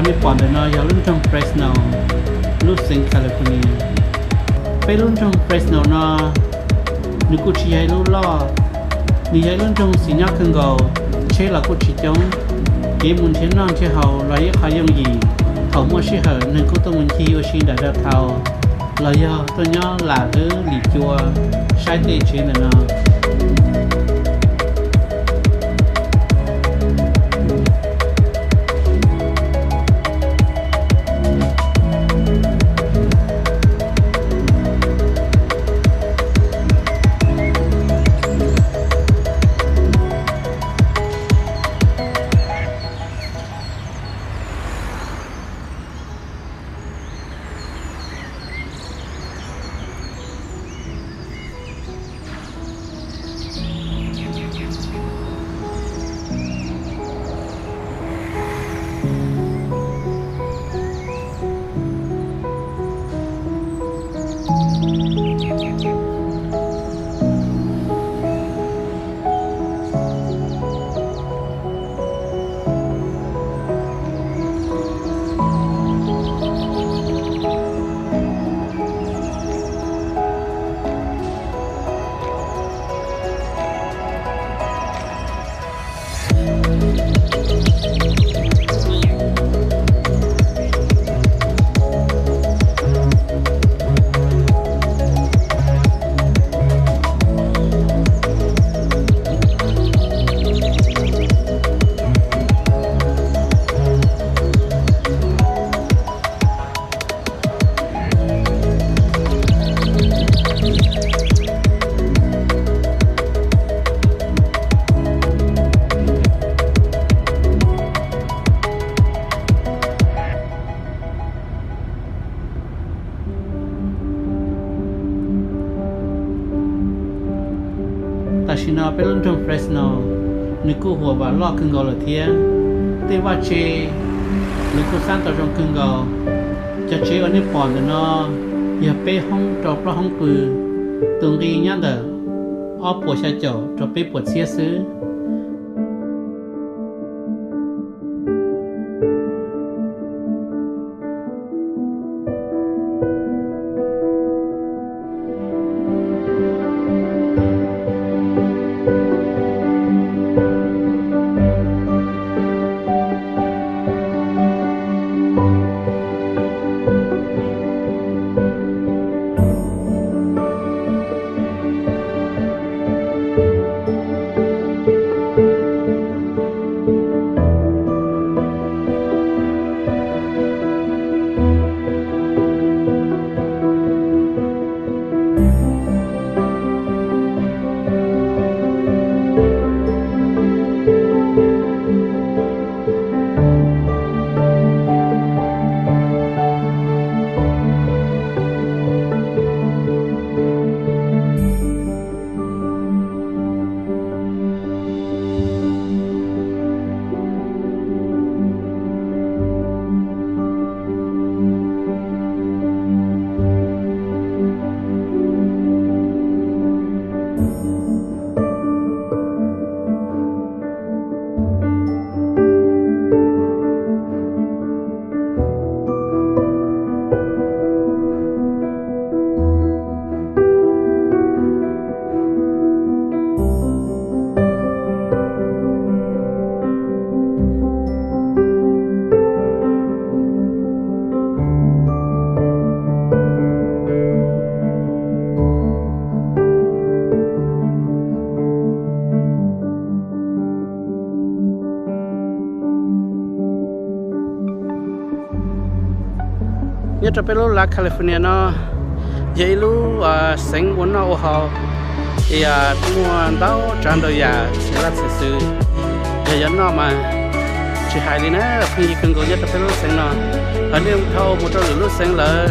Nej pom ntawm no yog lub nroog Fresno, lub xeev California. Peb lub nroog Fresno no, nws kuj tsis yog ib lub loj, nws yog ib lub nroog xis nyob kawg nkaus, tsheb los kuj tsis coob, kev mus nrhiav noj nrhiav haus los yog ib qho yooj yim. Thaum muaj sij hawm neeg kuj tuaj mus ncig ua si nram downtown los yog tuaj nyob lam lub lim cua saib tej tsev ntawm no. Tam sim no peb lub nroog Fresno, nws kuj huam vam loj kawg nkaus lawm thiab. Tej vaj tse, nws kuj xab tau zoo kawg nkaus. Cov tsev uas nej pom ntawm no yog peb hoob rau plaub hoob pw, tus nqi nyob ntawm ob puas xya caum rau peb puas txhiab xwb. Nyob rau peb lub lav California no, yog ib lub xeev ua noj ua haus, muaj ntau tsav ntau yam txhia laj txhia xwm. Yog yuav noj mas tsis hais li na, pheej yig kawg nkaus nyob rau peb lub xeev no. Hos nej dhau mus rau lwm lub xeev lawm,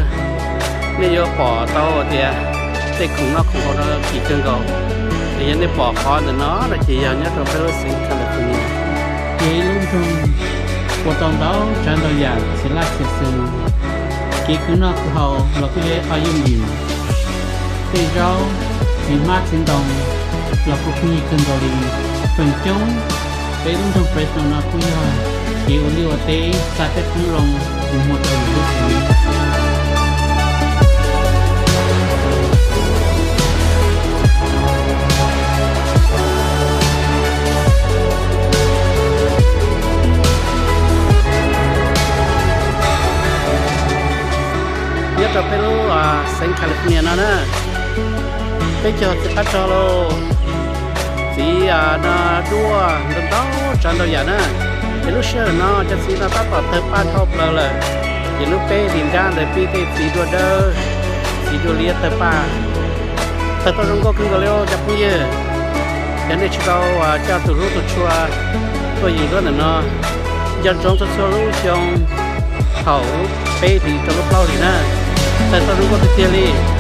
nej yuav pom tau tias tej khoom noj khoom haus no kim kawg nkaus. Es yog nej pom qhov ntawm no no ces yog nyob rau peb lub xeev California. Yog ib lub nroog ua tau ntau tsav ntau yam txhia laj txhia xwm. Kev khwv noj khwv haus los kuj yog ib qho yooj yim. Tej zaub, txiv hmab txiv ntoo los kuj pheej yig kawg nkaus li. Feem coob peb lub nroog Fresno no kuj yog Kev ua liaj ua teb xa peb qoob loo mus muag rau lwm lub tsev. Nyob rau peb lub xeev California no na, peb cog txiv qab rog lauj, txiv no duaj ntau ntau tsav ntau yam na. Ces lub sij hawm no cov txiv no tab tom tawg paj dhau plaws lawm, ces lub peb hlis nrab ntawd pib tej txiv duaj dawb, txiv duaj liab tawg paj, tawg tau zoo nkauj kawg nkaus li cov phooj ywg. Yog nej tsis tau coj tus hlub tus tshua tuaj yeem duab ntawm no, nco ntsoov txhua txhua lub xyoo thaum lub peb hlis rau lub plaub hlis na, tawg tau zoo nkauj tiag tiag li.